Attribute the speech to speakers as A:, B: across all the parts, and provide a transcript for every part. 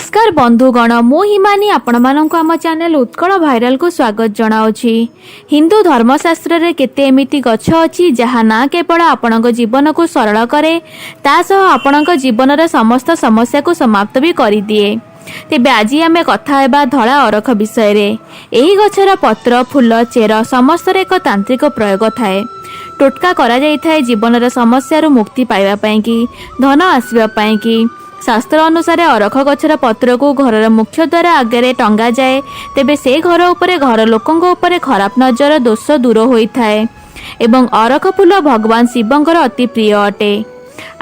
A: ନମସ୍କାର ବନ୍ଧୁଗଣ, ମୁଁ ହିମାନୀ ଆପଣମାନଙ୍କୁ ଆମ ଚ୍ୟାନେଲ ଉତ୍କଳ ଭାଇରାଲକୁ ସ୍ୱାଗତ ଜଣାଉଛି। ହିନ୍ଦୁ ଧର୍ମଶାସ୍ତ୍ରରେ କେତେ ଏମିତି ଗଛ ଅଛି, ଯାହା ନା କେବଳ ଆପଣଙ୍କ ଜୀବନକୁ ସରଳ କରେ, ତା ସହ ଆପଣଙ୍କ ଜୀବନର ସମସ୍ତ ସମସ୍ୟାକୁ ସମାପ୍ତ ବି କରିଦିଏ। ତେବେ ଆଜି ଆମେ କଥା ହେବା ଧଳା ଅରଖ ବିଷୟରେ। ଏହି ଗଛର ପତ୍ର, ଫୁଲ, ଚେର ସମସ୍ତର ଏକ ତାନ୍ତ୍ରିକ ପ୍ରୟୋଗ ଥାଏ। ଟୋଟକା କରାଯାଇଥାଏ ଜୀବନର ସମସ୍ୟାରୁ ମୁକ୍ତି ପାଇବା ପାଇଁକି, ଧନ ଆସିବା ପାଇଁକି। ଶାସ୍ତ୍ର ଅନୁସାରେ ଅରଖ ଗଛର ପତ୍ରକୁ ଘରର ମୁଖ୍ୟ ଦ୍ୱାର ଆଗରେ ଟଙ୍ଗାଯାଏ, ତେବେ ସେ ଘର ଉପରେ, ଘର ଲୋକଙ୍କ ଉପରେ ଖରାପ ନଜର ଦୋଷ ଦୂର ହୋଇଥାଏ ଏବଂ ଅରଖ ଫୁଲ ଭଗବାନ ଶିବଙ୍କର ଅତି ପ୍ରିୟ ଅଟେ।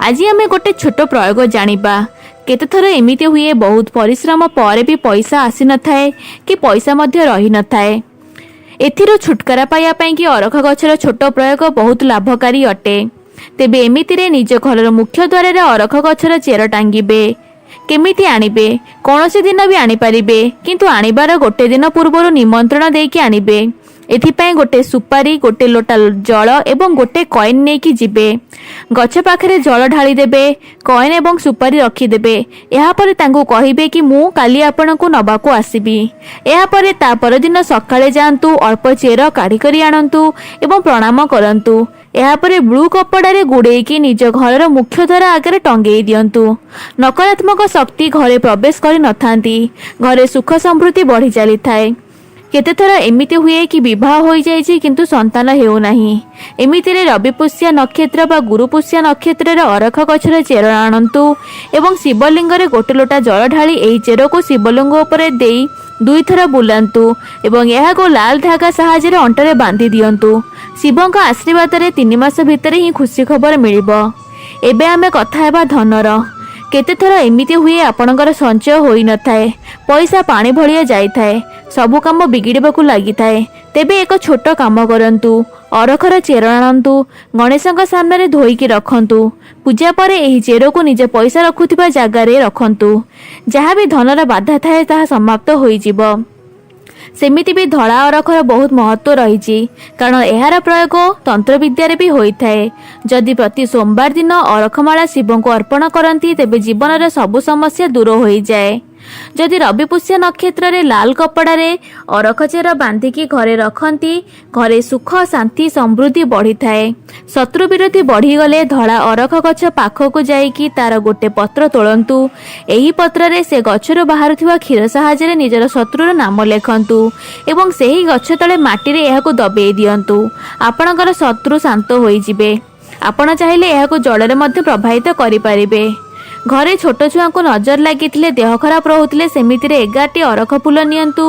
A: ଆଜି ଆମେ ଗୋଟେ ଛୋଟ ପ୍ରୟୋଗ ଜାଣିବା। କେତେଥର ଏମିତି ହୁଏ, ବହୁତ ପରିଶ୍ରମ ପରେ ବି ପଇସା ଆସିନଥାଏ କି ପଇସା ମଧ୍ୟ ରହିନଥାଏ। ଏଥିରୁ ଛୁଟକାରା ପାଇବା ପାଇଁ କି ଅରଖ ଗଛର ଛୋଟ ପ୍ରୟୋଗ ବହୁତ ଲାଭକାରୀ ଅଟେ। ତେବେ ଏମିତିରେ ନିଜ ଘରର ମୁଖ୍ୟ ଦ୍ୱାରରେ ଅରଖ ଗଛର ଚେର ଟାଙ୍ଗିବେ। କେମିତି ଆଣିବେ? କୌଣସି ଦିନ ବି ଆଣିପାରିବେ, କିନ୍ତୁ ଆଣିବାର ଗୋଟେ ଦିନ ପୂର୍ବରୁ ନିମନ୍ତ୍ରଣ ଦେଇକି ଆଣିବେ। ଏଥିପାଇଁ ଗୋଟେ ସୁପାରି, ଗୋଟେ ଲୋଟା ଜଳ ଏବଂ ଗୋଟେ କଏନ୍ ନେଇକି ଯିବେ। ଗଛ ପାଖରେ ଜଳ ଢାଳି ଦେବେ, କଏନ୍ ଏବଂ ସୁପାରି ରଖିଦେବେ। ଏହାପରେ ତାଙ୍କୁ କହିବେ କି ମୁଁ କାଲି ଆପଣଙ୍କୁ ନବାକୁ ଆସିବି। ଏହାପରେ ତା ପରଦିନ ସକାଳେ ଯାଆନ୍ତୁ, ଅଳ୍ପ ଚେର କାଢି କରି ଆଣନ୍ତୁ ଏବଂ ପ୍ରଣାମ କରନ୍ତୁ। ଏହାପରେ ବ୍ଲୁ କପଡ଼ାରେ ଗୁଡ଼େଇକି ନିଜ ଘରର ମୁଖ୍ୟ ଦ୍ୱାର ଆଗରେ ଟଙ୍ଗେଇ ଦିଅନ୍ତୁ। ନକାରାତ୍ମକ ଶକ୍ତି ଘରେ ପ୍ରବେଶ କରିନଥାନ୍ତି। ଘରେ ସୁଖ ସମୃଦ୍ଧି ବଢି ଚାଲିଥାଏ। କେତେଥର ଏମିତି ହୁଏ କି ବିବାହ ହୋଇଯାଇଛି, କିନ୍ତୁ ସନ୍ତାନ ହେଉନାହିଁ। ଏମିତିରେ ରବି ପୁଷ୍ୟା ନକ୍ଷତ୍ର ବା ଗୁରୁ ପୁଷ୍ୟା ନକ୍ଷତ୍ରରେ ଅରଖ ଗଛର ଚେର ଆଣନ୍ତୁ ଏବଂ ଶିବଲିଙ୍ଗରେ ଗୋଟେ ଲୋଟା ଜଳ ଢାଳି ଏହି ଚେରକୁ ଶିବଲିଙ୍ଗ ଉପରେ ଦେଇ ଦୁଇଥର ବୁଲାନ୍ତୁ ଏବଂ ଏହାକୁ ଲାଲ ଧାଗା ସାହାଯ୍ୟରେ ଅଣ୍ଟାରେ ବାନ୍ଧି ଦିଅନ୍ତୁ। ଶିବଙ୍କ ଆଶୀର୍ବାଦରେ 3 ମାସ ଭିତରେ ହିଁ ଖୁସି ଖବର ମିଳିବ। ଏବେ ଆମେ କଥା ହେବା ଧନର। କେତେଥର ଏମିତି ହୁଏ, ଆପଣଙ୍କର ସଞ୍ଚୟ ହୋଇନଥାଏ, ପଇସା ପାଣି ଭଳିଆ ଯାଇଥାଏ, ସବୁ କାମ ବିଗିଡ଼ିବାକୁ ଲାଗିଥାଏ। ତେବେ ଏକ ଛୋଟ କାମ କରନ୍ତୁ। ଅରଖର ଚେର ଆଣନ୍ତୁ, ଗଣେଶଙ୍କ ସାମ୍ନାରେ ଧୋଇକି ରଖନ୍ତୁ। ପୂଜା ପରେ ଏହି ଚେରକୁ ନିଜ ପଇସା ରଖୁଥିବା ଜାଗାରେ ରଖନ୍ତୁ। ଯାହା ବି ଧନର ବାଧା ଥାଏ, ତାହା ସମାପ୍ତ ହୋଇଯିବ। ସେମିତି ବି ଧଳା ଅରଖର ବହୁତ ମହତ୍ଵ ରହିଛି, କାରଣ ଏହାର ପ୍ରୟୋଗ ତନ୍ତ୍ରବିଦ୍ୟାରେ ବି ହୋଇଥାଏ। ଯଦି ପ୍ରତି ସୋମବାର ଦିନ ଅରଖମାଳା ଶିବଙ୍କୁ ଅର୍ପଣ କରନ୍ତି, ତେବେ ଜୀବନର ସବୁ ସମସ୍ୟା ଦୂର ହୋଇଯାଏ। ଯଦି ରବି ପୁଷ୍ୟ ନକ୍ଷତ୍ରରେ ଲାଲ କପଡ଼ାରେ ଅରଖ ଚେର ବାନ୍ଧିକି ଘରେ ରଖନ୍ତି, ଘରେ ସୁଖ, ଶାନ୍ତି, ସମୃଦ୍ଧି ବଢ଼ିଥାଏ। ଶତ୍ରୁ ବିରୋଧୀ ବଢ଼ିଗଲେ ଧଳା ଅରଖ ଗଛ ପାଖକୁ ଯାଇକି ତାର ଗୋଟେ ପତ୍ର ତୋଳନ୍ତୁ। ଏହି ପତ୍ରରେ ସେ ଗଛରୁ ବାହାରୁଥିବା କ୍ଷୀର ସାହାଯ୍ୟରେ ନିଜର ଶତ୍ରୁର ନାମ ଲେଖନ୍ତୁ ଏବଂ ସେହି ଗଛ ତଳେ ମାଟିରେ ଏହାକୁ ଦବେଇ ଦିଅନ୍ତୁ। ଆପଣଙ୍କର ଶତ୍ରୁ ଶାନ୍ତ ହୋଇଯିବେ। ଆପଣ ଚାହିଁଲେ ଏହାକୁ ଜଳରେ ମଧ୍ୟ ପ୍ରବାହିତ କରିପାରିବେ। ଘରେ ଛୋଟ ଛୁଆଙ୍କୁ ନଜର ଲାଗିଥିଲେ, ଦେହ ଖରାପ ରହୁଥିଲେ, ସେମିତିରେ 11ଟି ଅରଖ ଫୁଲ ନିଅନ୍ତୁ,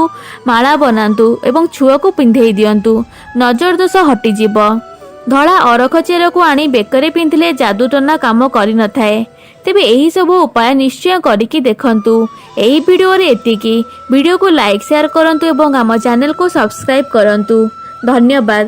A: ମାଳା ବନାନ୍ତୁ ଏବଂ ଛୁଆକୁ ପିନ୍ଧେଇ ଦିଅନ୍ତୁ। ନଜର ଦୋଷ ହଟିଯିବ। ଧଳା ଅରଖ ଚେରକୁ ଆଣି ବେକରେ ପିନ୍ଧିଲେ ଯାଦୁଟନା କାମ କରିନଥାଏ। ତେବେ ଏହି ସବୁ ଉପାୟ ନିଶ୍ଚୟ କରିକି ଦେଖନ୍ତୁ। ଏହି ଭିଡ଼ିଓରେ ଏତିକି। ଭିଡ଼ିଓକୁ ଲାଇକ୍, ସେୟାର କରନ୍ତୁ ଏବଂ ଆମ ଚ୍ୟାନେଲକୁ ସବସ୍କ୍ରାଇବ୍ କରନ୍ତୁ। ଧନ୍ୟବାଦ।